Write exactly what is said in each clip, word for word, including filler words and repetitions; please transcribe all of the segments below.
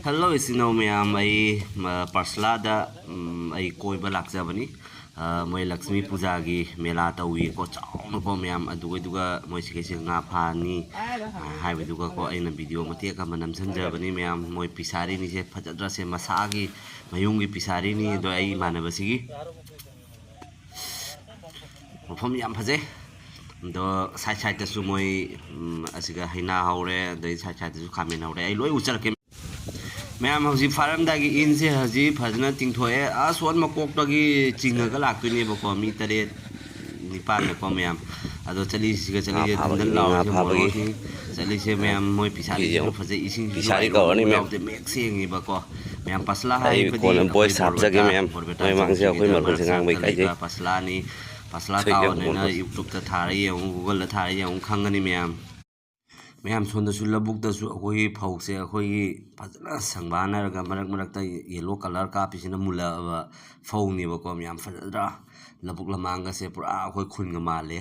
Hello ꯏꯆꯤꯟ ꯏꯅꯥꯎ ꯃꯌꯥꯝ, ꯑꯩ, ꯃ, ꯄꯥꯔꯁꯂꯥꯗ, ꯎꯝ, ꯑꯩ ꯀꯣꯏꯕ ꯂꯥꯛꯆꯕꯅꯤ꯫ ꯑ, ꯃꯣꯏ ꯂꯛꯁꯃꯤ ꯄꯨꯖꯥꯒꯤ ꯃꯦꯂꯥ ꯇꯧꯏꯀꯣ, ꯆꯥꯎꯅꯀꯣ ꯃꯌꯥꯝ, ꯑꯗꯨꯒ, ꯑꯗꯨꯒ ꯃꯣꯏ ꯁꯤꯈꯩꯁꯤꯒ ꯉꯥ ꯐꯥꯅꯤ, ꯑ, ꯍꯥꯏꯕꯗꯨꯒꯀꯣ ꯑꯩꯅ ꯚꯤꯗꯤꯑꯣ ꯃꯇꯦꯛ ꯑꯃ ꯅꯝꯁꯤꯟꯖꯕꯅꯤ ꯃꯌꯥꯝ꯫ ꯃꯣꯏ ꯄꯤꯁꯥꯔꯤꯅꯤꯁꯦ ꯐꯖꯗ꯭ꯔꯁꯦ, ꯃꯁꯥꯒꯤ ꯃꯌꯨꯝꯒꯤ ꯄꯤꯁꯥꯔꯤꯅꯤ꯫ ꯑꯗꯣ ꯑꯩ ꯏꯃꯥꯟꯅꯕꯁꯤꯒꯤ ꯃꯐꯝ ꯌꯥꯝ ꯐꯖꯩ꯫ ꯑꯗꯣ ꯁꯥꯏꯠ ꯁꯥꯏꯠꯇꯁꯨ ꯃꯣꯏ, ꯎꯝ, ꯑꯁꯤꯒ ꯍꯩꯅꯥ ꯍꯧꯔꯦ, ꯑꯗꯩ ꯁꯥꯏꯠ ꯁꯥꯏꯠꯇꯁꯨ ꯈꯥꯃꯦꯟ ꯍꯧꯔꯦ꯫ ꯑꯩ ꯂꯣꯏ ꯎꯠꯆꯔꯛꯀꯦ꯫ ꯃꯌꯥꯝ, ꯍꯧꯖꯤꯛ ꯐꯥꯔꯝꯗꯥꯏꯒꯤ ꯏꯟꯁꯦ ꯍꯧꯖꯤꯛ ꯐꯖꯅ ꯇꯤꯡꯊꯣꯛꯑꯦ꯫ ꯑꯁꯣꯟ ꯃꯀꯣꯛꯇꯒꯤ ꯆꯤꯡꯉꯒ ꯂꯥꯛꯇꯣꯏꯅꯦꯕꯀꯣ, ꯃꯤ ꯇꯔꯦꯠ ꯅꯤꯄꯥꯟꯗꯀꯣ ꯃꯌꯥꯝ꯫ ꯑꯗꯣ ꯆꯠꯂꯤꯁꯤꯒ ꯉꯥ ꯆꯠꯂꯤꯁꯦ ꯐꯥꯕꯒꯤ, ꯊꯟꯗꯟ ꯉꯥ ꯂꯥꯎꯔꯤꯁꯦ ꯐꯥꯕꯒꯤ꯫ ꯃꯣꯔꯣꯛꯁꯤ꯫ ꯆꯠꯂꯤꯁꯦ ꯃꯌꯥꯝ, ꯃꯣꯏ ꯐꯤꯁꯥꯔꯤꯁꯤꯁꯨ ꯌꯦꯡꯉꯨ꯫ ꯐꯖꯩ, ꯏꯁꯤꯡꯁꯤꯁꯨ ꯐꯤꯁꯥꯔꯤ ꯑꯩ ꯀꯧꯔꯅꯤ ꯃꯌꯥꯝ꯫ ꯌꯥꯎꯗꯦ, ꯃꯌꯦꯛ ꯁꯦꯡꯉꯤꯕꯀꯣ꯫ ꯃꯌꯥꯝ, ꯄꯥꯁꯂꯥ ꯑꯩ ꯍꯥꯏꯕꯗꯤ ꯀꯣꯟꯅ ꯑꯩꯈꯣꯏ voice ꯍꯥꯞꯆꯒꯦ ꯕꯣꯔꯕꯦꯇꯥ, ꯃꯌꯥꯝ꯫ ꯕꯣꯔꯕꯦꯇꯥ ꯃꯣꯏ ꯃꯥꯡꯁꯦ ꯑꯩꯈꯣꯏ ꯁꯤꯡꯁꯤꯗ ꯃꯔꯨꯞꯁꯦ ꯃꯔꯛ ꯉꯥꯡꯕꯩ ꯃꯔꯛꯇ ꯀꯥꯏꯖꯩ꯫ ꯂꯩꯕ ꯄꯥꯁꯂꯥꯅꯤ꯫ ꯄꯥꯁꯂꯥ ꯁꯣꯏꯗꯅ ꯇꯥꯎꯑꯣꯅ ꯀꯣꯟꯅ꯫ YouTube-ꯇ ꯊꯥꯔ ꯌꯦꯡꯉꯨ, Google-ꯗ ꯊꯥꯔ ꯌꯦꯡꯉꯨ, ꯈꯪꯒꯅꯤ ꯃꯌꯥꯝ꯫ ꯃꯌꯥꯝ, ꯁꯣꯝꯗꯁꯨ ꯂꯧꯕꯨꯛꯇꯁꯨ ꯑꯩꯈꯣꯏꯒꯤ ꯐꯧꯁꯦ ꯑꯩꯈꯣꯏꯒꯤ ꯐꯖꯅ ꯁꯪꯕꯥꯟꯅꯔꯒ ꯃꯔꯛ ꯃꯔꯛꯇ yellow colour ꯀꯥꯞꯄꯤꯁꯤꯅ ꯃꯨꯜꯂꯛꯑꯕ ꯐꯧꯅꯦꯕꯀꯣ ꯃꯌꯥꯝ꯫ ꯐꯖꯗ꯭ꯔꯥ? ꯂꯧꯕꯨꯛ ꯂꯃꯥꯡꯒꯁꯦ ꯄꯨꯔꯥ ꯑꯩꯈꯣꯏ ꯈꯨꯟꯒ ꯃꯥꯜꯂꯦ꯫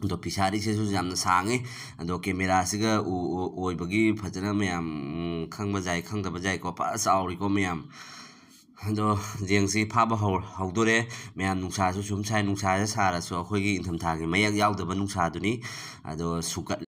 ꯑꯗꯣ ꯐꯤꯁꯥꯔꯤꯁꯤꯁꯨ ꯌꯥꯝꯅ ꯁꯥꯡꯉꯤ꯫ ꯑꯗꯣ camera-ꯁꯤꯒ ꯎ-, ꯎ-, ꯑꯣꯏꯕꯒꯤ ꯐꯖꯅ ꯃꯌꯥꯝ, ꯎꯝ, ꯈꯪꯕ ꯌꯥꯏ, ꯈꯪꯗꯕ ꯌꯥꯏꯀꯣ꯫ ꯐꯖ ꯆꯥꯎꯔꯤꯀꯣ ꯃꯌꯥꯝ꯫ ꯑꯗꯣ ꯌꯦꯡꯁꯤ, ꯐꯥꯕ ꯍꯧ-, ꯍꯧꯗꯣꯔꯦ꯫ ꯃꯌꯥꯝ, ꯅꯨꯡꯁꯥꯁꯨ ꯁꯨꯝ ꯁꯥꯏ, ꯅꯨꯡꯁꯥꯁꯦ ꯁꯥꯔꯁꯨ ꯑꯩꯈꯣꯏꯒꯤ ꯏꯪꯊꯝꯊꯥꯒꯤ ꯃꯌꯦꯛ ꯌꯥꯎꯗꯕ ꯅꯨꯡꯁꯥꯗꯨꯅꯤ꯫ ꯑꯗꯣ ꯁꯨꯒꯠ-,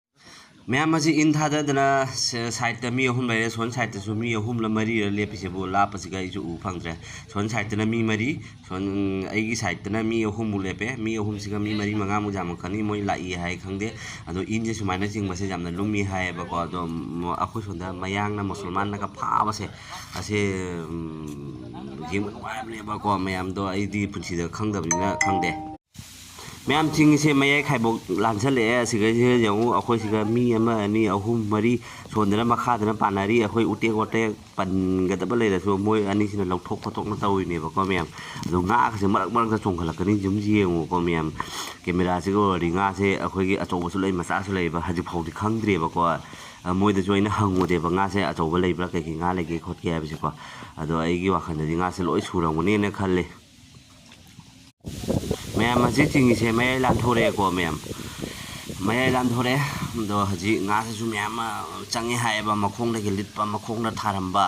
ꯃꯌꯥꯝ, ꯑꯁꯤ ꯏꯟ ꯊꯥꯗꯗꯅ ꯁ-, side-ꯇ ꯃꯤ ꯑꯍꯨꯝ ꯂꯩꯔꯦ, ꯁꯣꯝ side-ꯇꯁꯨ ꯃꯤ ꯑꯍꯨꯝꯂ ꯃꯔꯤꯔ ꯂꯦꯞꯄꯤꯁꯤꯕꯨ, ꯂꯥꯞꯄꯁꯤꯒ ꯑꯩꯁꯨ ꯎ ꯐꯪꯗ꯭ꯔꯦ꯫ ꯁꯣꯝ side-ꯇꯅ ꯃꯤ ꯃꯔꯤ, ꯁꯣꯝ, ꯑꯩꯒꯤ side-ꯇꯅ ꯃꯤ ꯑꯍꯨꯝꯃꯨꯛ ꯂꯦꯞꯄꯦ꯫ ꯃꯤ ꯑꯍꯨꯝꯁꯤꯒ ꯃꯤ ꯃꯔꯤ ꯃꯉꯥꯃꯨꯛ ꯌꯥꯝꯃꯛꯀꯅꯤ, ꯃꯣꯏ ꯂꯥꯛꯏ ꯍꯥꯏ ꯈꯪꯗꯦ꯫ ꯑꯗꯣ ꯏꯟꯁꯦ ꯁꯨꯃꯥꯏꯅ ꯆꯤꯡꯕꯁꯦ ꯌꯥꯝꯅ ꯂꯨꯝꯃꯤ ꯍꯥꯏꯌꯦꯕꯀꯣ꯫ ꯑꯗꯣ, ꯎꯝ, ꯑꯩꯈꯣꯏ ꯁꯣꯝꯗ ꯃꯌꯥꯡꯅ ꯃꯨꯁꯜꯃꯥꯟꯅꯒ ꯐꯥꯕꯁꯦ, ꯑꯁꯦ, ꯎꯝ, ꯌꯦꯡꯕ ꯅꯨꯡꯉꯥꯏꯕꯅꯦꯕꯀꯣ ꯃꯌꯥꯝꯗꯣ, ꯑꯩꯗꯤ ꯄꯨꯟꯁꯤꯗ ꯈꯪꯗꯕꯅꯤꯅ ꯈꯪꯗꯦ꯫ ꯃꯌꯥꯝ, ꯆꯤꯡꯁꯦ ꯃꯌꯥꯏ ꯈꯥꯏꯕꯣꯛ ꯂꯥꯟꯁꯜꯂꯛꯑꯦ꯫ ꯑꯁꯤꯒꯩꯁꯤꯗ ꯌꯦꯡꯉꯨ, ꯑꯩꯈꯣꯏ ꯁꯤꯒ ꯃꯤ ꯑꯃ, ꯑꯅꯤ, ꯑꯍꯨꯝ, ꯃꯔꯤ, ꯁꯣꯝꯗꯅ ꯃꯈꯥꯗꯅ ꯄꯥꯟꯅꯔꯤ꯫ ꯑꯩꯈꯣꯏ ꯎꯇꯦꯛ ꯋꯥꯇꯦꯛ ꯄꯟꯒꯗꯕ ꯂꯩꯔꯁꯨ ꯃꯣꯏ ꯑꯅꯤꯁꯤꯅ ꯂꯧꯊꯣꯛ ꯈꯣꯠꯇꯣꯛꯅ ꯇꯧꯔꯤꯅꯦꯕꯀꯣ ꯃꯌꯥꯝ꯫ ꯑꯗꯣ ꯉꯥꯒꯁꯦ ꯃꯔꯛ ꯃꯔꯛꯇ ꯆꯣꯡꯈꯠꯂꯛꯀꯅꯤ, ꯁꯨꯝ ꯌꯦꯡꯉꯨꯀꯣ ꯃꯌꯥꯝ꯫ Camera-ꯁꯤꯒ ꯑꯣꯏꯔꯗꯤ ꯉꯥꯁꯦ ꯑꯩꯈꯣꯏꯒꯤ ꯑꯆꯧꯕꯁꯨ ꯂꯩ, ꯃꯆꯥꯁꯨ ꯂꯩꯕ, ꯍꯧꯖꯤꯛ ꯐꯥꯎꯗꯤ ꯈꯪꯗ꯭ꯔꯤꯕꯀꯣ꯫ ꯑ, ꯃꯣꯏꯗꯁꯨ ꯑꯩꯅ ꯍꯪꯉꯨꯗꯦꯕ, ꯉꯥꯁꯦ ꯑꯆꯧꯕ ꯂꯩꯕ꯭ꯔꯥ, ꯀꯩꯀꯩ ꯉꯥ ꯂꯩꯒꯦ ꯈꯣꯠꯀꯦ ꯍꯥꯏꯕꯁꯦꯀꯣ꯫ ꯑꯗꯣ ꯑꯩꯒꯤ ꯋꯥꯈꯜꯗꯗꯤ ꯉꯥꯁꯦ ꯂꯣꯏ ꯁꯨꯔꯝꯒꯅꯤꯅ ꯈꯜꯂꯤ꯫ ꯃꯌꯥꯝ, ꯍꯧꯖꯤꯛ ꯆꯤꯡꯉꯤꯁꯦ ꯃꯌꯥꯏ ꯂꯥꯟꯊꯣꯔꯛꯑꯦꯀꯣ ꯃꯌꯥꯝ, ꯃꯌꯥꯏ ꯂꯥꯟꯊꯣꯔꯛꯑꯦ꯫ ꯑꯗꯣ ꯍꯧꯖꯤꯛ ꯉꯥꯁꯤꯁꯨ ꯃꯌꯥꯝ ꯑꯃ ꯆꯪꯉꯦ ꯍꯥꯏꯌꯦꯕ, ꯃꯈꯣꯡꯗꯒꯤ ꯂꯤꯠꯄ, ꯃꯈꯣꯡꯗ ꯊꯥꯔꯝꯕ꯫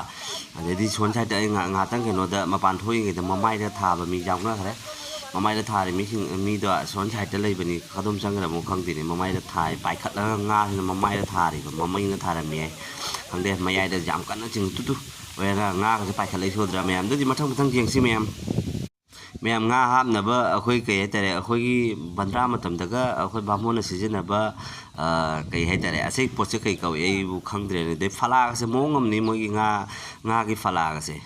ꯑꯗꯩꯗꯤ ꯁꯣꯝ ꯁꯥꯏꯠꯇ ꯑꯩ ꯉꯥ-, ꯉꯥꯛꯇꯪ ꯀꯩꯅꯣꯗ ꯃꯄꯥꯟ ꯊꯣꯛꯏꯉꯩꯗ ꯃꯃꯥꯏꯗ ꯊꯥꯕ ꯃꯤ ꯌꯥꯎꯅꯈ꯭ꯔꯦ꯫ ꯃꯃꯥꯏꯗ ꯊꯥꯔꯤ ꯃꯤꯁꯤꯡ, ꯃꯤꯗꯣ ꯁꯣꯝ ꯁꯥꯏꯠꯇ ꯂꯩꯕꯅꯤ, ꯀꯗꯣꯝ ꯆꯪꯈ꯭ꯔꯃꯣ ꯈꯪꯗꯦꯅꯦ꯫ ꯃꯃꯥꯏꯗ ꯊꯥꯏ, ꯄꯥꯏꯈꯠꯂꯒ ꯉꯥꯁꯤꯅ ꯃꯃꯥꯏꯗ ꯊꯥꯔꯤꯕ, ꯃꯃꯩꯅ ꯊꯥꯔꯝꯃꯤ ꯍꯥꯏ꯫ ꯈꯪꯗꯦ, ꯃꯌꯥꯏꯗ ꯌꯥꯝ ꯀꯟꯅ ꯆꯤꯡ ꯇꯨ ꯇꯨ ꯑꯣꯏꯔꯒ ꯉꯥꯒꯁꯦ ꯄꯥꯏꯈꯠꯂꯛꯏ ꯁꯣꯏꯗ꯭ꯔꯥ ꯃꯌꯥꯝ꯫ ꯑꯗꯨꯗꯤ ꯃꯊꯪ ꯃꯊꯪ ꯌꯦꯡꯁꯤ ꯃꯌꯥꯝ꯫ ꯃꯌꯥꯝ, ꯉꯥ ꯍꯥꯞꯅꯕ ꯑꯩꯈꯣꯏ, ꯀꯩ ꯍꯥꯏꯇꯥꯔꯦ, ꯑꯩꯈꯣꯏꯒꯤ ꯕꯟꯗ꯭ꯔꯥ ꯃꯇꯝꯗꯒ ꯑꯩꯈꯣꯏ ꯕꯥꯃꯣꯟꯅ ꯁꯤꯖꯤꯟꯅꯕ, ꯑ, ꯀꯩ ꯍꯥꯏꯇꯥꯔꯦ, ꯑꯁꯤ ꯄꯣꯠꯁꯦ ꯀꯩ ꯀꯧꯏ ꯑꯩꯕꯨ ꯈꯪꯗ꯭ꯔꯦꯅꯦ꯫ ꯑꯗꯩ ꯐꯂꯥꯒꯁꯦ ꯃꯑꯣꯡ ꯑꯃꯅꯤ ꯃꯣꯏꯒꯤ ꯉꯥ, ꯉꯥꯒꯤ ꯐꯂꯥꯒꯁꯦ꯫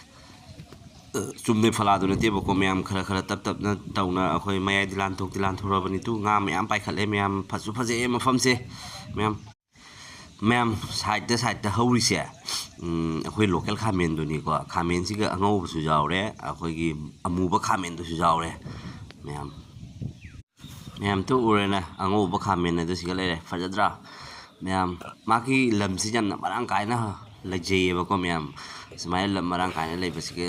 ꯑ, ꯆꯨꯝꯅꯩ ꯐꯂꯥꯗꯨ ꯅꯠꯇꯦꯕꯀꯣ ꯃꯌꯥꯝ, ꯈꯔ ꯈꯔ ꯇꯞ ꯇꯞꯅ ꯇꯧꯅ ꯑꯩꯈꯣꯏ ꯃꯌꯥꯏꯗꯤ ꯂꯥꯟꯊꯣꯛꯇꯤ ꯂꯥꯟꯊꯣꯔꯕꯅꯤ꯫ ꯇꯨ, ꯉꯥ ꯃꯌꯥꯝ ꯄꯥꯏꯈꯠꯂꯦ ꯃꯌꯥꯝ, ꯐꯁꯨ ꯐꯖꯩꯌꯦ ꯃꯐꯝꯁꯦ ꯃꯌꯥꯝ꯫ ꯃꯌꯥꯝ, ꯁꯥꯏꯠꯇ, ꯁꯥꯏꯠꯇ ꯍꯧꯔꯤꯁꯦ, ꯎꯝ, ꯑꯩꯈꯣꯏ ꯂꯣꯀꯦꯜ ꯈꯥꯃꯦꯟꯗꯨꯅꯤꯀꯣ꯫ ꯈꯥꯃꯦꯟꯁꯤꯒ ꯑꯉꯧꯕꯁꯨ ꯌꯥꯎꯔꯦ, ꯑꯩꯈꯣꯏꯒꯤ ꯑꯃꯨꯕ ꯈꯥꯃꯦꯟꯗꯨꯁꯨ ꯌꯥꯎꯔꯦ꯫ ꯃꯌꯥꯝ, ꯃꯌꯥꯝ ꯇꯨ ꯎꯔꯦꯅꯦ, ꯑꯉꯧꯕ ꯈꯥꯃꯦꯟ ꯑꯗꯨ ꯁꯤꯒ ꯂꯩꯔꯦ꯫ ꯐꯖꯗ꯭ꯔꯥ? ꯃꯌꯥꯝ, ꯃꯥꯒꯤ ꯂꯝꯁꯤ ꯌꯥꯝꯅ ꯃꯔꯥꯡ ꯀꯥꯏꯅ ꯂꯩꯖꯩꯌꯦꯕꯀꯣ ꯃꯌꯥꯝ꯫ ꯁꯨꯃꯥꯏꯅ ꯂꯝ ꯃꯔꯥꯡ ꯀꯥꯏꯅ ꯂꯩꯕꯁꯤꯒ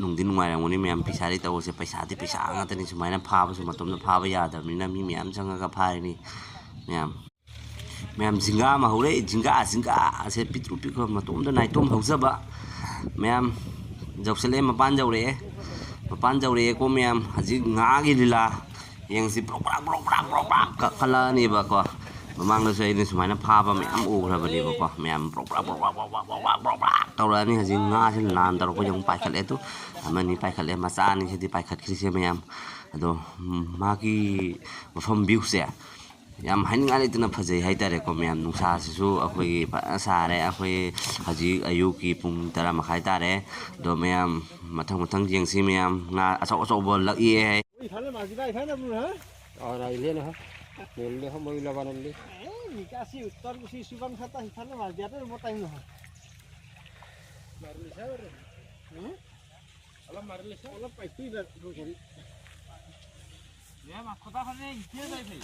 ꯅꯨꯡꯗꯤ ꯅꯨꯡꯉꯥꯏꯔꯝꯒꯅꯤ ꯃꯌꯥꯝ꯫ ꯐꯤꯁꯥꯔꯤ ꯇꯧꯕꯁꯦ ꯄꯩꯁꯥꯗꯤ ꯄꯩꯁꯥ ꯉꯥꯛꯇꯅꯤ꯫ ꯁꯨꯃꯥꯏꯅ ꯐꯥꯕꯁꯨ ꯃꯇꯣꯝꯇ ꯐꯥꯕ ꯌꯥꯗꯕꯅꯤꯅ ꯃꯤ ꯃꯌꯥꯝ ꯆꯪꯉꯒ ꯐꯥꯔꯤꯅꯤ ꯃꯌꯥꯝ꯫ ꯃꯌꯥꯝ, ꯖꯤꯡꯒꯥ ꯑꯃ ꯍꯧꯔꯦ, ꯖꯤꯡꯒꯥ, ꯖꯤꯡꯒꯥ꯫ ꯑꯁꯦ ꯄꯤꯛꯇ꯭ꯔꯨ ꯄꯤꯛꯄ, ꯃꯇꯣꯝꯇ ꯅꯥꯏꯇꯣꯝ ꯍꯧꯖꯕ꯫ ꯃꯌꯥꯝ, ꯌꯧꯁꯜꯂꯛꯑꯦ, ꯃꯄꯥꯟ ꯌꯧꯔꯛꯑꯦ, ꯃꯄꯥꯟ ꯌꯧꯔꯛꯑꯦꯀꯣ ꯃꯌꯥꯝ꯫ ꯍꯧꯖꯤꯛ ꯉꯥꯒꯤ ꯂꯤꯂꯥ ꯌꯦꯡꯁꯤ꯫ ꯕ꯭ꯔꯣꯛ ꯕ꯭ꯔꯥꯛ, ꯕ꯭ꯔꯣꯛ ꯕ꯭ꯔꯥꯛ, ꯕ꯭ꯔꯣꯛ ꯕ꯭ꯔꯥꯛ ꯀꯛꯈꯠꯂꯛꯑꯅꯦꯕꯀꯣ꯫ ꯃꯃꯥꯡꯗꯁꯨ ꯑꯩꯅ ꯁꯨꯃꯥꯏꯅ ꯐꯥꯕ ꯃꯌꯥꯝ ꯎꯈ꯭ꯔꯕꯅꯦꯕꯀꯣ ꯃꯌꯥꯝ꯫ ꯕ꯭ꯔꯣꯛ ꯕ꯭ꯔꯥꯛ, ꯕ꯭ꯔꯣꯛ ꯕ꯭ꯔꯥꯛ, ꯕ꯭ꯔꯣꯛ ꯕ꯭ꯔꯥꯛ, ꯕ꯭ꯔꯣꯛ ꯕ꯭ꯔꯥꯛ, ꯕ꯭ꯔꯣꯛ ꯕ꯭ꯔꯥꯛ ꯇꯧꯔꯛꯑꯅꯤ꯫ ꯍꯧꯖꯤꯛ ꯉꯥꯁꯤ ꯂꯥꯟ ꯇꯧꯔꯛꯄ ꯌꯦꯡꯉꯨ, ꯄꯥꯏꯈꯠꯂꯛꯑꯦ ꯇꯨ꯫ ꯑꯃꯅꯤ ꯄꯥꯏꯈꯠꯂꯦ, ꯃꯆꯥ ꯑꯅꯤꯁꯤꯗꯤ ꯄꯥꯏꯈꯠꯈ꯭ꯔꯤꯁꯦ ꯃꯌꯥꯝ꯫ ꯑꯗꯣ, ꯎꯝ, ꯃꯥꯒꯤ ꯃꯐꯝ ꯚ꯭ꯌꯨꯁꯦ ꯌꯥꯝ ꯍꯥꯏꯅꯤꯡꯉꯥꯏ ꯂꯩꯇꯅ ꯐꯖꯩ ꯍꯥꯏꯇꯥꯔꯦꯀꯣ ꯃꯌꯥꯝ꯫ ꯅꯨꯡꯁꯥꯁꯤꯁꯨ ꯑꯩꯈꯣꯏꯒꯤ ꯐꯖꯅ ꯁꯥꯔꯦ꯫ ꯑꯩꯈꯣꯏ ꯍꯧꯖꯤꯛ ꯑꯌꯨꯛꯀꯤ ꯄꯨꯡ ꯇꯔꯥ ꯃꯈꯥꯏ ꯇꯥꯔꯦ꯫ ꯑꯗꯣ ꯃꯌꯥꯝ, ꯃꯊꯪ ꯃꯊꯪ ꯌꯦꯡꯁꯤ ꯃꯌꯥꯝ꯫ ꯉꯥ ꯑꯆꯧ ꯑꯆꯧꯕ ꯂꯛꯑꯦ ꯍꯥꯏ꯫ ꯏꯐꯥꯜꯅ ꯃꯥꯁꯤꯗ, ꯏꯐꯥꯜꯅ ꯕ꯭ꯔꯨꯅ? ꯑꯥ, ꯔꯥꯏꯂꯦꯅ ꯍꯥ? ꯅꯦꯜꯂꯦ ꯍꯥ, ꯃꯣꯏ ꯂꯕꯥꯅꯜꯂꯤ꯫ ꯑꯦ, ꯃꯤꯀꯥꯁꯤ ꯎꯠꯇꯔ ꯀꯨꯁꯤ ꯁꯨꯕꯥꯟ ꯈꯥꯇꯥ ꯏꯐꯥꯜꯅ ꯃꯥꯁꯤꯗ, ꯃꯣꯇꯥꯏꯅ ꯍꯥ? ꯃꯥꯔꯂꯤꯁꯥ ꯕ꯭ꯔꯨ? ꯎꯝ? ꯑꯂ ꯃꯥꯔꯂꯤꯁꯥ? ꯑꯂ ꯄꯥꯏꯇꯨꯏ ꯕ꯭ꯔꯨ ꯀꯔꯤ? ꯌꯥ, ꯃꯥ ꯈꯨꯗꯥ ꯈꯅꯦ, ꯏꯇꯦ ꯗꯥꯏ ꯐꯩ꯫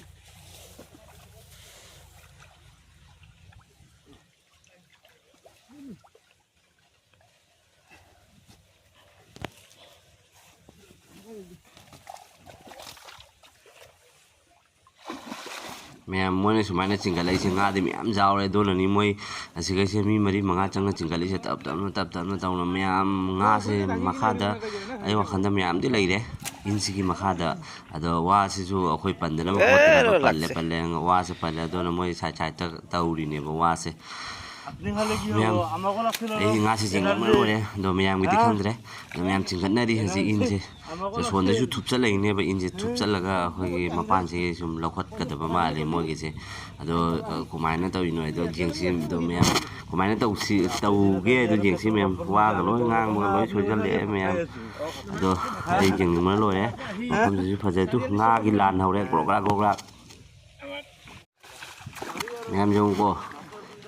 ꯃꯌꯥꯝ, ꯃꯣꯏꯅ ꯁꯨꯃꯥꯏꯅ ꯆꯤꯡꯈꯠꯂꯛꯏꯁꯦ ꯉꯥꯗꯤ ꯃꯌꯥꯝ ꯌꯥꯎꯔꯦ꯫ ꯑꯗꯨꯅꯅꯤ ꯃꯣꯏ ꯑꯁꯤꯈꯩꯁꯦ ꯃꯤ ꯃꯔꯤ ꯃꯉꯥ ꯆꯪꯅ ꯆꯤꯡꯈꯠꯂꯛꯏꯁꯦ, ꯇꯞ ꯇꯞꯅ, ꯇꯞ ꯇꯞꯅ ꯇꯧꯅ꯫ ꯃꯌꯥꯝ ꯉꯥꯁꯦ ꯃꯈꯥꯗ ꯑꯩ ꯋꯥꯈꯜꯗ ꯃꯌꯥꯝꯗꯤ ꯂꯩꯔꯦ ꯏꯟꯁꯤꯒꯤ ꯃꯈꯥꯗ꯫ ꯑꯗꯣ ꯋꯥꯁꯤꯁꯨ ꯑꯩꯈꯣꯏ ꯄꯟꯗꯅꯕ ꯈꯣꯠꯇꯅꯕ ꯄꯜꯂꯦ, ꯄꯜꯂꯦ, ꯋꯥꯁꯦ ꯄꯜꯂꯦ꯫ ꯑꯗꯨꯅ ꯃꯣꯏ ꯁꯥꯏꯠ ꯁꯥꯏꯠꯇ ꯇꯧꯔꯤꯅꯦꯕ ꯋꯥꯁꯦ꯫ ꯃꯌꯥꯝ, ꯑꯩ ꯉꯥꯁꯦ ꯆꯤꯡꯕ ꯂꯣꯏꯔꯦ, ꯑꯗꯣ ꯃꯌꯥꯝꯒꯤꯗꯤ ꯈꯪꯗ꯭ꯔꯦ꯫ ꯑꯗꯣ ꯃꯌꯥꯝ ꯆꯤꯡꯈꯠꯅꯔꯤ ꯍꯧꯖꯤꯛ ꯏꯟꯁꯦ꯫ ꯑꯗꯣ ꯁꯣꯝꯗꯁꯨ ꯊꯨꯞꯆꯜꯂꯛꯏꯅꯦꯕ ꯏꯟꯁꯦ, ꯊꯨꯞꯆꯜꯂꯒ ꯑꯩꯈꯣꯏꯒꯤ ꯃꯄꯥꯟꯁꯦ ꯁꯨꯝ ꯂꯧꯈꯠꯀꯗꯕ ꯃꯥꯜꯂꯦ ꯃꯣꯏꯒꯤꯁꯦ꯫ ꯑꯗꯣ, ꯑ, ꯀꯃꯥꯏꯅ ꯇꯧꯔꯤꯅꯣ ꯍꯥꯏꯗꯣ ꯌꯦꯡꯁꯤ꯫ ꯑꯗꯣ ꯃꯌꯥꯝ ꯀꯃꯥꯏꯅ ꯇꯧꯁꯤ, ꯇꯧꯒꯦ ꯍꯥꯏꯗꯣ ꯌꯦꯡꯁꯤ ꯃꯌꯥꯝ꯫ ꯋꯥꯒ ꯂꯣꯏ ꯉꯥꯡꯕꯒ ꯂꯣꯏ ꯁꯣꯏꯖꯜꯂꯛꯑꯦ ꯃꯌꯥꯝ꯫ ꯑꯗꯣ ꯑꯩ ꯌꯦꯡꯅꯤꯡꯕꯅ ꯂꯣꯏꯔꯦ꯫ ꯃꯐꯝꯁꯤꯁꯨ ꯐꯖꯩ꯫ ꯇꯨ, ꯉꯥꯒꯤ ꯂꯥꯟ ꯍꯧꯔꯦ, ꯒ꯭ꯔꯣꯒ꯭ꯔꯥ ꯒ꯭ꯔꯣꯒ꯭ꯔꯥ꯫ ꯃꯌꯥꯝ ꯌꯦꯡꯉꯨꯀꯣ,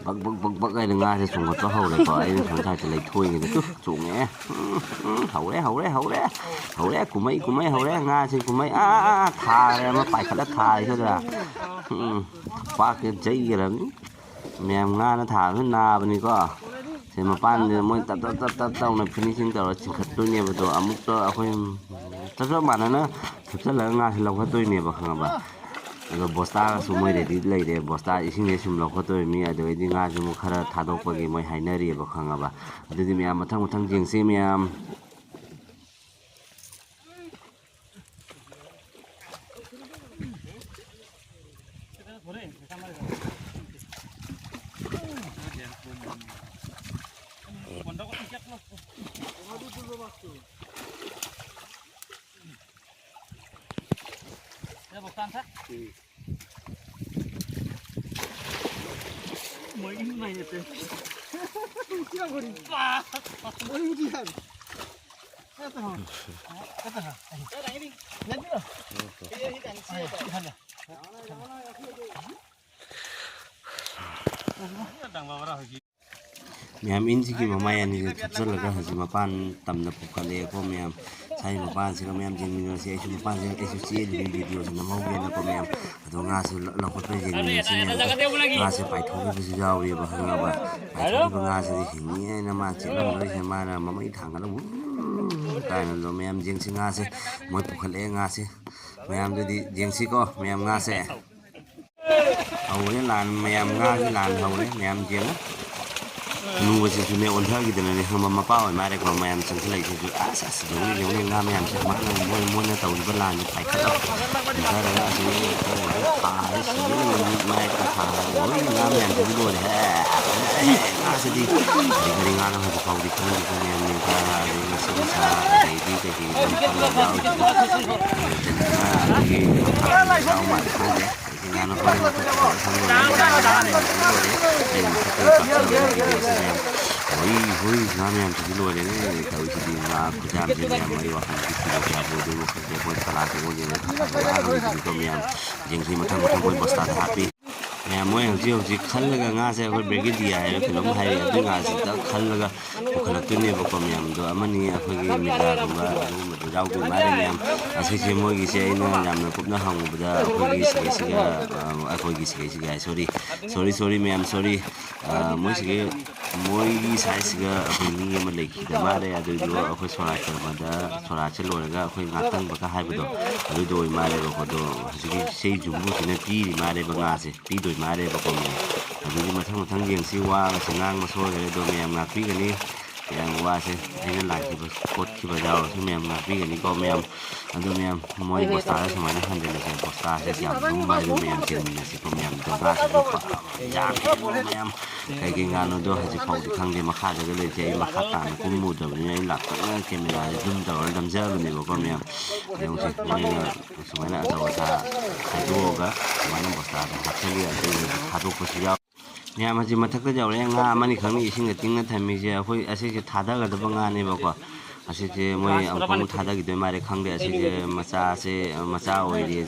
ꯕꯛ ꯕꯛ ꯕꯛ ꯕꯛ ꯍꯥꯏꯅ ꯉꯥꯁꯦ ꯆꯣꯡꯈꯠꯄ ꯍꯧꯔꯦꯀꯣ꯫ ꯑꯩꯅ ꯁꯣꯝ ꯁꯥꯏꯗꯠꯇ ꯂꯩꯊꯣꯛꯏꯉꯩꯗ ꯇꯨ ꯆꯣꯡꯉꯛꯑꯦ꯫ ꯎꯝ, ꯎꯝ, ꯍꯧꯔꯦ, ꯍꯧꯔꯦ, ꯍꯧꯔꯦ꯫ ꯍꯧꯔꯦ, ꯀꯨꯝꯍꯩ, ꯀꯨꯝꯍꯩ ꯍꯧꯔꯦ꯫ ꯉꯥꯁꯤ ꯀꯨꯝꯍꯩ꯫ ꯑꯥ, ꯑꯥ, ꯑꯥ, ꯊꯥꯔꯦ ꯑꯃ ꯄꯥꯏꯈꯠꯂ ꯊꯥꯔꯦ ꯁꯤꯗ꯫ ꯎꯝ, ꯄꯥꯛꯀꯦ ꯆꯩꯈ꯭ꯔꯕꯅꯤ꯫ ꯃꯌꯥꯝ ꯉꯥꯅ ꯊꯥꯕꯁꯨ ꯅꯥꯕꯅꯤꯀꯣ꯫ ꯁꯤ ꯃꯄꯥꯟꯁꯤꯗ ꯃꯣꯏ ꯇꯞ ꯇꯞ ꯇꯞ ꯇꯞ ꯇꯧꯅ finishing ꯇꯧꯔ ꯆꯤꯡꯈꯠꯇꯣꯏꯅꯦꯕ꯫ ꯑꯗꯣ ꯑꯃꯨꯛꯇ ꯑꯩꯈꯣꯏ ꯆꯞ ꯆꯞ ꯃꯥꯟꯅꯅ ꯊꯨꯞꯆꯜꯂꯒ ꯉꯥꯁꯦ ꯂꯧꯈꯠꯇꯣꯏꯅꯦꯕ, ꯈꯪꯉꯕ? ꯑꯗꯣ ꯕꯣꯁꯇꯥꯒꯁꯨ ꯃꯣꯏ ready ꯂꯩꯔꯦ꯫ ꯕꯣꯁꯇꯥ ꯏꯁꯤꯡꯁꯦ ꯁꯨꯝ ꯂꯧꯈꯠꯇꯣꯏꯅꯤ꯫ ꯑꯗꯨꯗꯩꯗꯤ ꯉꯥꯁꯦ ꯑꯃꯨꯛ ꯈꯔ ꯊꯥꯗꯣꯛꯄꯒꯤ ꯃꯣꯏ ꯍꯥꯏꯅꯔꯤꯑꯕ, ꯈꯪꯉꯕ? ꯑꯗꯨꯗꯤ ꯃꯌꯥꯝ ꯃꯊꯪ ꯃꯊꯪ ꯌꯦꯡꯁꯤ ꯃꯌꯥꯝ꯫ ꯃꯌꯥꯝ, ꯏꯟꯁꯤꯒꯤ ꯃꯃꯥꯏ ꯑꯅꯤꯁꯦ ꯊꯨꯞꯆꯜꯂꯒ ꯍꯧꯖꯤꯛ ꯃꯄꯥꯟ ꯇꯝꯅ ꯄꯨꯈꯠꯂꯛꯑꯦꯀꯣ ꯃꯌꯥꯝ꯫ ꯁꯥꯏ ꯃꯄꯥꯟꯁꯤꯒ ꯃꯌꯥꯝ ꯌꯦꯡꯃꯤꯟꯅꯔꯁꯤ꯫ ꯑꯩꯁꯨ ꯃꯄꯥꯟꯁꯤꯗ ꯑꯩꯁꯨ ꯆꯦꯜꯂꯤꯅꯤ videoꯁꯤ ꯅꯝꯍꯧꯒꯦꯅꯀꯣ ꯃꯌꯥꯝ꯫ ꯑꯗꯣ ꯉꯥꯁꯦ ꯂ-, ꯂꯧꯈꯠꯄ ꯌꯦꯡꯃꯤꯟꯅꯁꯤ ꯃꯌꯥꯝ꯫ ꯉꯥꯁꯦ ꯄꯥꯏꯊꯣꯛꯈꯤꯕꯁꯨ ꯌꯥꯎꯔꯤꯑꯕ, ꯈꯪꯉꯕ? ꯄꯥꯏꯊꯣꯛꯈꯤꯕ ꯉꯥꯁꯤꯗꯤ ꯍꯤꯡꯉꯤ ꯍꯥꯏꯅ ꯃꯥ ꯆꯦꯜꯂꯝꯗꯣꯏꯁꯦ, ꯃꯥꯅ ꯃꯃꯩ ꯊꯥꯡꯒꯠꯂ ꯎꯝ ꯀꯥꯏꯅ꯫ ꯑꯗꯣ ꯃꯌꯥꯝ ꯌꯦꯡꯁꯤ ꯉꯥꯁꯦ, ꯃꯣꯏ ꯄꯨꯈꯠꯂꯛꯑꯦ ꯉꯥꯁꯦ꯫ ꯃꯌꯥꯝꯗꯨꯗꯤ ꯌꯦꯡꯁꯤꯀꯣ ꯃꯌꯥꯝ ꯉꯥꯁꯦ꯫ ꯍꯧꯔꯦ ꯂꯥꯟ ꯃꯌꯥꯝ, ꯉꯥꯒꯤ ꯂꯥꯟ ꯍꯧꯔꯦ ꯃꯌꯥꯝ ꯌꯦꯡꯉꯣ꯫ ꯍꯅꯨꯕꯁꯤꯁꯨꯅꯦ ꯑꯣꯟꯊꯈꯤꯗꯅꯅꯦ ꯈꯪꯕ, ꯃꯄꯥ ꯑꯣꯏ ꯃꯥꯜꯂꯦꯀꯣ ꯃꯌꯥꯝ ꯆꯪꯁꯤꯜꯂꯛꯏꯁꯤꯁꯨ꯫ ꯑꯁ ꯑꯁ ꯌꯦꯡꯉꯨꯅꯦ ꯌꯦꯡꯉꯨꯅꯦ ꯉꯥ ꯃꯌꯥꯝꯁꯦ ꯃꯥꯅ ꯃꯣꯏ ꯃꯣꯏꯅ ꯇꯧꯔꯤꯕ ꯂꯥꯟꯗꯣ ꯄꯥꯏꯈꯠꯂꯒ ꯑꯣꯟꯊꯔꯒ ꯑꯁꯤ ꯊꯥꯔꯦ ꯁꯤꯒꯤ ꯃꯤꯠ ꯃꯥꯏ ꯄꯨꯔꯥ ꯊꯥꯔꯦ꯫ ꯂꯣꯏ ꯉꯥ ꯃꯌꯥꯝꯁꯤꯗꯤ ꯂꯣꯏꯔꯦ꯫ ꯍꯦ ꯉꯥꯁꯤꯗꯤ ꯀꯔꯤ ꯀꯔꯤ ꯉꯥꯅꯣ ꯍꯧꯖꯤꯛ ꯐꯥꯎꯗꯤ ꯈꯪꯗꯦ꯫ ꯈꯪꯗꯦ ꯃꯌꯥꯝ ꯌꯦꯡꯕ ꯑꯗꯩ ꯉꯁꯤ ꯅꯤꯁꯥ ꯑꯗꯩꯗꯤ ꯀꯩ ꯀꯩ ꯂꯣꯏ ꯈꯪꯗꯕ ꯌꯥꯎꯔꯤꯁꯤꯕꯨ꯫ ꯑꯗꯨꯅ ꯑꯩꯈꯣꯏꯒꯤ ꯌꯥꯎ ꯃꯥꯜꯂꯦ ꯈꯪꯗꯦ꯫ ꯉꯥꯅꯨ ꯐꯥꯕ ꯃꯊꯛꯇ ꯄꯨꯔꯒ ꯁꯪꯒꯣꯝ ꯑꯃ ꯂꯣꯏꯔꯦ꯫ ꯑꯩꯅ ꯃꯊꯛꯇ ꯀꯥꯞꯆꯕꯗ ꯚꯤꯗꯤꯑꯣꯁꯦ ꯃꯌꯥꯝ ꯍꯣꯏ ꯍꯣꯏ ꯉꯥ ꯃꯌꯥꯝꯁꯤꯗꯤ ꯂꯣꯏꯔꯦꯅꯦ꯫ ꯇꯧꯔꯤꯁꯤꯗꯤ ꯉꯥ ꯈꯨꯌꯥꯝꯁꯦ ꯃꯌꯥꯝ ꯑꯩ ꯋꯥꯈꯜꯗꯗꯤ ꯊꯤꯕ ꯌꯥꯕ ꯑꯗꯨꯕꯨ ꯈꯪꯗꯦ꯫ ꯑꯩꯈꯣꯏ ꯀꯂꯥꯁꯦ ꯑꯣꯏꯒꯦꯅ ꯌꯥꯔꯣꯏꯗꯣꯏꯅꯤꯀꯣ ꯃꯌꯥꯝ꯫ ꯌꯦꯡꯁꯤ ꯃꯊꯪ ꯃꯊꯪ ꯑꯩꯈꯣꯏ ꯕꯣꯁꯇꯥꯗ ꯍꯥꯞꯄꯤ꯫ ꯃꯌꯥꯝ ꯃꯣꯏ ꯍꯧꯖꯤꯛ ꯍꯧꯖꯤꯛ ꯈꯜꯂꯒ ꯉꯥꯁꯦ ꯑꯩꯈꯣꯏ ꯕ꯭ꯔꯤꯒꯦꯗꯤꯌꯥ ꯍꯥꯏꯕ ꯀꯩꯅꯣꯝ ꯍꯥꯏꯔꯤ꯫ ꯑꯗꯨ ꯉꯥꯁꯤꯗ ꯈꯜꯂꯒ ꯄꯨꯈꯠꯂꯛꯇꯣꯏꯅꯦꯕꯀꯣ ꯃꯌꯥꯝꯗꯣ꯫ ꯑꯃꯅꯤ ꯑꯩꯈꯣꯏꯒꯤ ꯃꯤꯗꯥꯒꯨꯝꯕ ꯑꯗꯨꯒꯨꯝꯕꯗꯣ ꯌꯥꯎꯗꯣꯏ ꯃꯥꯜꯂꯦ ꯃꯌꯥꯝ꯫ ꯑꯁꯤꯁꯦ ꯃꯣꯏꯒꯤꯁꯦ ꯑꯩꯅ ꯌꯥꯝꯅ ꯀꯨꯞꯅ ꯍꯪꯉꯨꯕꯗ ꯑꯩꯈꯣꯏꯒꯤ ꯁꯤꯒꯩꯁꯤꯒ, ꯑ, ꯑꯩꯈꯣꯏꯒꯤ ꯁꯤꯒꯩꯁꯤꯒ ꯍꯥꯏ, ꯁꯣꯔꯤ, ꯁꯣꯔꯤ, ꯁꯣꯔꯤ ꯃꯌꯥꯝ, ꯁꯣꯔꯤ꯫ ꯑ, ꯃꯣꯏꯁꯤꯒꯤ, ꯃꯣꯏꯒꯤ ꯁꯥꯏꯠꯁꯤꯒ ꯑꯩꯈꯣꯏ ꯃꯤ ꯑꯃ ꯂꯩꯈꯤꯗ ꯃꯥꯜꯂꯦ꯫ ꯑꯗꯨꯏꯗꯣ ꯑꯩꯈꯣꯏ ꯁꯣꯔꯥꯠ ꯇꯧꯔꯝꯕꯗ, ꯁꯣꯔꯥꯠꯁꯦ ꯂꯣꯏꯔꯒ ꯑꯩꯈꯣꯏ ꯉꯥꯛꯇꯪꯕꯒ ꯍꯥꯏꯕꯗꯣ, ꯑꯗꯨꯗꯣ ꯑꯣꯏ ꯃꯥꯜꯂꯦꯕꯀꯣ꯫ ꯑꯗꯣ ꯍꯧꯖꯤꯛꯀꯤ ꯁꯤ ꯌꯨꯝꯕꯨꯁꯤꯅ ꯄꯤꯔꯤ ꯃꯥꯜꯂꯦꯕ ꯉꯥꯁꯦ꯫ ꯄꯤꯗꯣꯏ ꯃꯥꯜꯂꯦꯕꯀꯣ ꯃꯌꯥꯝ꯫ ꯑꯗꯨꯗꯤ ꯃꯊꯪ ꯃꯊꯪ ꯌꯦꯡꯁꯤ꯫ ꯋꯥꯒꯁꯦ ꯉꯥꯡꯕ ꯁꯣꯏꯈꯔꯦ꯫ ꯑꯗꯣ ꯃꯌꯥꯝ ꯉꯥꯛꯄꯤꯒꯅꯤ꯫ ꯃꯌꯥꯝ ꯋꯥꯁꯦ ꯑꯩꯅ ꯂꯥꯛꯈꯤꯕ ꯈꯣꯠꯈꯤꯕ ꯌꯥꯎꯔꯁꯨ ꯃꯌꯥꯝ ꯉꯥꯛꯄꯤꯒꯅꯤꯀꯣ ꯃꯌꯥꯝ꯫ ꯑꯗꯣ ꯃꯌꯥꯝ ꯃꯣꯏ ꯕꯣꯁꯇꯥꯗ ꯁꯨꯃꯥꯏꯅ ꯍꯟꯖꯤꯜꯂꯁꯦ꯫ ꯕꯣꯁꯇꯥꯁꯦ ꯌꯥꯝ ꯂꯨꯝꯕ ꯍꯥꯏꯗꯣ ꯃꯌꯥꯝ ꯊꯦꯡꯃꯤꯟꯅꯁꯤꯀꯣ ꯃꯌꯥꯝ꯫ ꯑꯗꯣ ꯉꯥꯁꯤꯁꯨ ꯐꯖꯅ ꯌꯥꯝꯃꯦ ꯃꯌꯥꯝ꯫ ꯀꯩꯀꯩ ꯉꯥꯅꯣꯗꯣ ꯍꯧꯖꯤꯛ ꯐꯥꯎꯗꯤ ꯈꯪꯗꯦ꯫ ꯃꯈꯥꯗꯒ ꯂꯩꯇꯦ꯫ ꯑꯩ ꯃꯈꯥ ꯇꯥꯅ ꯀꯨꯝꯃꯨꯗꯕꯅꯤꯅ ꯑꯩ ꯂꯥꯛꯄꯒ ꯀꯦꯃꯦꯔꯥꯁꯦ ꯖꯨꯝ ꯇꯧꯔꯒ ꯅꯝꯖꯕꯅꯦꯕꯀꯣ ꯃꯌꯥꯝ꯫ ꯌꯦꯡꯉꯨꯁꯦ ꯃꯣꯏꯅ ꯁꯨꯃꯥꯏꯅ ꯑꯆꯧ ꯑꯁꯥ ꯈꯥꯏꯗꯣꯛꯑꯒ ꯁꯨꯃꯥꯏꯅ ꯕꯣꯁꯇꯥꯗ ꯍꯥꯞꯆꯜꯂꯤ꯫ ꯑꯗꯩ ꯍꯧꯖꯤꯛ ꯊꯥꯗꯣꯛꯄꯁꯨ ꯌꯥꯎ-, ꯃꯌꯥꯝ ꯍꯧꯖꯤꯛ ꯃꯊꯛꯇ ꯌꯧꯔꯛꯑꯦ꯫ ꯉꯥ ꯑꯃꯅꯤ ꯈꯛꯅꯤ ꯏꯁꯤꯡꯗ ꯇꯤꯡꯅ ꯊꯝꯃꯤꯁꯦ꯫ ꯑꯩꯈꯣꯏ ꯑꯁꯤꯁꯦ ꯊꯥꯗꯒꯗꯕ ꯉꯥꯅꯦꯕꯀꯣ꯫ ꯑꯁꯤꯁꯦ ꯃꯣꯏ ꯑꯃꯨꯛ ꯑꯃꯨꯛ ꯊꯥꯗꯈꯤꯗꯣꯏ ꯃꯥꯜꯂꯦ ꯈꯪꯗꯦ꯫ ꯑꯁꯤꯁꯦ ꯃꯆꯥꯁꯦ, ꯃꯆꯥ ꯑꯣꯏꯔꯤ,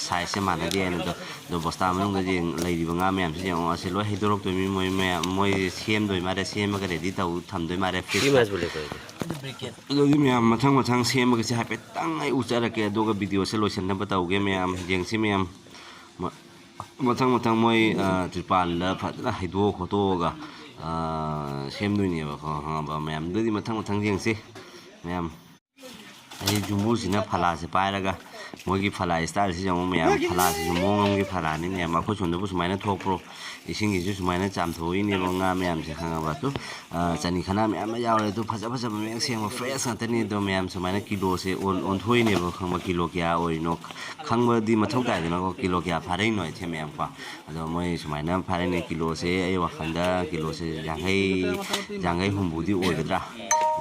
ꯁꯥꯏꯖꯁꯦ ꯃꯥꯟꯅꯗꯦ ꯍꯥꯏꯅ꯫ ꯑꯗꯣ, ꯑꯗꯣ ꯕꯣꯁꯇꯥ ꯃꯅꯨꯡꯗ ꯌꯦꯡ-, ꯂꯩꯔꯤꯕ ꯉꯥ ꯃꯌꯥꯝꯁꯦ ꯌꯦꯡꯉꯣ꯫ ꯑꯁꯤ ꯂꯣꯏ ꯍꯩꯗꯣꯔꯛꯇꯣꯏ ꯃꯤ ꯃꯣꯏ ꯃꯌꯥꯝ, ꯃꯣꯏ ꯁꯦꯝꯗꯣꯏ ꯃꯥꯜꯂꯦ꯫ ꯁꯦꯝꯃꯒ ꯔꯦꯗꯤ ꯇꯧ ꯊꯝꯗꯣꯏ ꯃꯥꯜꯂꯦ ꯐ꯭ꯔꯤꯖꯇ꯫ ꯑꯗꯨꯗꯤ ꯃꯌꯥꯝ ꯃꯊꯪ ꯃꯊꯪ ꯁꯦꯝꯃꯒꯁꯦ ꯍꯥꯏꯐꯦꯠꯇꯪ ꯑꯩ ꯎꯠꯆꯔꯛꯀꯦ꯫ ꯑꯗꯨꯒ ꯚꯤꯗꯤꯑꯣꯁꯦ ꯂꯣꯏꯁꯤꯟꯅꯕ ꯇꯧꯒꯦ ꯃꯌꯥꯝ꯫ ꯌꯦꯡꯁꯤ ꯃꯌꯥꯝ꯫ ꯃ-, ꯃꯊꯪ ꯃꯊꯪ ꯃꯣꯏ, ꯑ, ꯇ꯭ꯔꯤꯄꯥꯜꯗ ꯐꯖꯅ ꯍꯩꯗꯣꯛꯑ ꯈꯣꯠꯇꯣꯛꯑꯒ, ꯑ, ꯁꯦꯝꯗꯣꯏꯅꯦꯕꯀꯣ, ꯈꯪꯉꯕ ꯃꯌꯥꯝ? ꯑꯗꯨꯗꯤ ꯃꯊꯪ ꯃꯊꯪ ꯌꯦꯡꯁꯤ ꯃꯌꯥꯝ꯫ ꯑꯩ ꯖꯨꯝꯕꯨꯁꯤꯅ ꯐꯂꯥꯁꯦ ꯄꯥꯏꯔꯒ ꯃꯣꯏꯒꯤ ꯐꯂꯥ ꯁ꯭ꯇꯥꯏꯜꯁꯤ ꯌꯦꯡꯉꯨ ꯃꯌꯥꯝ, ꯐꯂꯥꯁꯤꯁꯨ ꯃꯑꯣꯡ ꯑꯃꯒꯤ ꯐꯂꯥꯅꯤ ꯃꯌꯥꯝ꯫ ꯑꯩꯈꯣꯏ ꯁꯣꯝꯗꯕꯨ ꯁꯨꯃꯥꯏꯅ ꯊꯣꯛꯄ꯭ꯔꯣ? ꯏꯁꯤꯡꯒꯤꯁꯨ ꯁꯨꯃꯥꯏꯅ ꯆꯥꯝꯊꯣꯛꯏꯅꯦꯕ ꯉꯥ ꯃꯌꯥꯝꯁꯦ, ꯈꯪꯉꯕ? ꯑꯗꯨ, ꯑ, ꯆꯅꯤ ꯈꯅꯥ ꯃꯌꯥꯝ ꯑꯃ ꯌꯥꯎꯔꯦ꯫ ꯑꯗꯨ ꯐꯖ ꯐꯖꯕ ꯃꯌꯥꯝ ꯁꯦꯡꯕ fresh ꯉꯥꯛꯇꯅꯤ꯫ ꯑꯗꯣ ꯃꯌꯥꯝ ꯁꯨꯃꯥꯏꯅ ꯀꯤꯂꯣꯁꯦ ꯑꯣꯟ-, ꯑꯣꯟꯊꯣꯛꯏꯅꯦꯕ, ꯈꯪꯕ? ꯀꯤꯂꯣ ꯀꯌꯥ ꯑꯣꯏꯔꯤꯅꯣ ꯈꯪꯕꯗꯤ ꯃꯊꯧ ꯇꯥꯏꯗꯅꯀꯣ, ꯀꯤꯂꯣ ꯀꯌꯥ ꯐꯥꯔꯛꯏꯅꯣ ꯍꯥꯏꯁꯦ ꯃꯌꯥꯝ ꯀꯣ꯫ ꯑꯗꯣ ꯃꯣꯏ ꯁꯨꯃꯥꯏꯅ ꯐꯥꯔꯛꯏꯅꯦ꯫ ꯀꯤꯂꯣꯁꯦ ꯑꯩ ꯋꯥꯈꯜꯗ ꯀꯤꯂꯣꯁꯦ ꯌꯥꯡꯈꯩ, ꯌꯥꯡꯈꯩ ꯍꯨꯝꯐꯨꯗꯤ ꯑꯣꯏꯒꯗ꯭ꯔꯥ?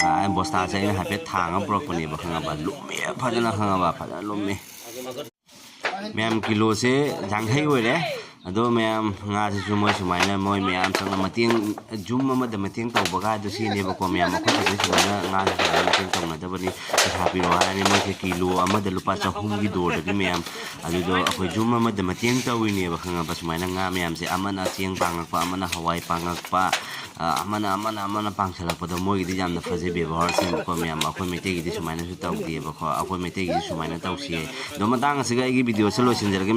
ꯑ, ꯕꯣꯁꯇꯥꯁꯦ ꯑꯩꯅ ꯍꯥꯏꯐꯦꯠ ꯊꯥꯡꯉ ꯄꯨꯔꯛꯄꯅꯦꯕ, ꯈꯪꯉꯕ? ꯂꯨꯝꯃꯦ, ꯐꯖꯅ, ꯈꯪꯉꯕ? ꯐꯖꯅ ꯂꯨꯝꯃꯦ꯫ ꯃꯌꯥꯝ, ꯀꯤꯂꯣꯁꯦ ꯌꯥꯡꯈꯩ ꯑꯣꯏꯔꯦ꯫ ꯑꯗꯣ ꯃꯌꯥꯝ, ꯉꯥꯁꯤꯁꯨ ꯃꯣꯏ ꯁꯨꯃꯥꯏꯅ ꯃꯣꯏ ꯃꯌꯥꯝ ꯆꯪꯅ ꯃꯇꯦꯡ, ꯖꯨꯝ ꯑꯃꯗ ꯃꯇꯦꯡ ꯇꯧꯕꯒ ꯍꯥꯏꯗꯣ ꯁꯤꯅꯦꯕꯀꯣ ꯃꯌꯥꯝ꯫ ꯑꯩꯈꯣꯏꯗꯗꯤ ꯁꯨꯃꯥꯏꯅ ꯉꯥꯁꯦ ꯁꯨꯃꯥꯏꯅ ꯃꯇꯦꯡ ꯇꯧꯅꯗꯕꯅꯤ꯫ ꯄꯩꯁꯥ ꯄꯤꯔꯛꯑꯣ ꯍꯥꯏꯔꯅꯤ, ꯃꯣꯏꯁꯦ ꯀꯤꯂꯣ ꯑꯃꯗ ꯂꯨꯄꯥ ꯆꯍꯨꯝꯒꯤ ꯗꯣꯔꯗꯗꯤ ꯃꯌꯥꯝ꯫ ꯑꯗꯨꯗꯣ ꯑꯩꯈꯣꯏ ꯖꯨꯝ ꯑꯃꯗ ꯃꯇꯦꯡ ꯇꯧꯔꯤꯅꯦꯕ, ꯈꯪꯉꯕ? ꯁꯨꯃꯥꯏꯅ ꯉꯥ ꯃꯌꯥꯝꯁꯦ ꯑꯃꯅ ꯆꯦꯡ ꯄꯥꯡꯉꯛꯄ, ꯑꯃꯅ ꯍꯋꯥꯏ ꯄꯥꯡꯉꯛꯄ, ꯑ, ꯑꯃꯅ, ꯑꯃꯅ, ꯑꯃꯅ ꯄꯥꯡꯁꯜꯂꯛꯄꯗꯣ ꯃꯣꯏꯒꯤꯗꯤ ꯌꯥꯝꯅ ꯐꯖꯩ ꯕꯦꯕꯥꯔꯁꯦꯕꯀꯣ ꯃꯌꯥꯝ꯫ ꯑꯩꯈꯣꯏ ꯃꯩꯇꯩꯒꯤꯗꯤ ꯁꯨꯃꯥꯏꯅꯁꯨ ꯇꯧꯗꯦꯕꯀꯣ꯫ ꯑꯩꯈꯣꯏ ꯃꯩꯇꯩꯒꯤꯗꯤ ꯁꯨꯃꯥꯏꯅ ꯇꯧꯁꯤ ꯍꯥꯏ꯫ ꯑꯗꯣ ꯃꯇꯥꯡ ꯑꯁꯤꯒ ꯑꯩꯒꯤ ꯚꯤꯗꯤꯑꯣꯁꯦ ꯂꯣꯏꯁꯤꯟꯖꯔꯒꯦ꯫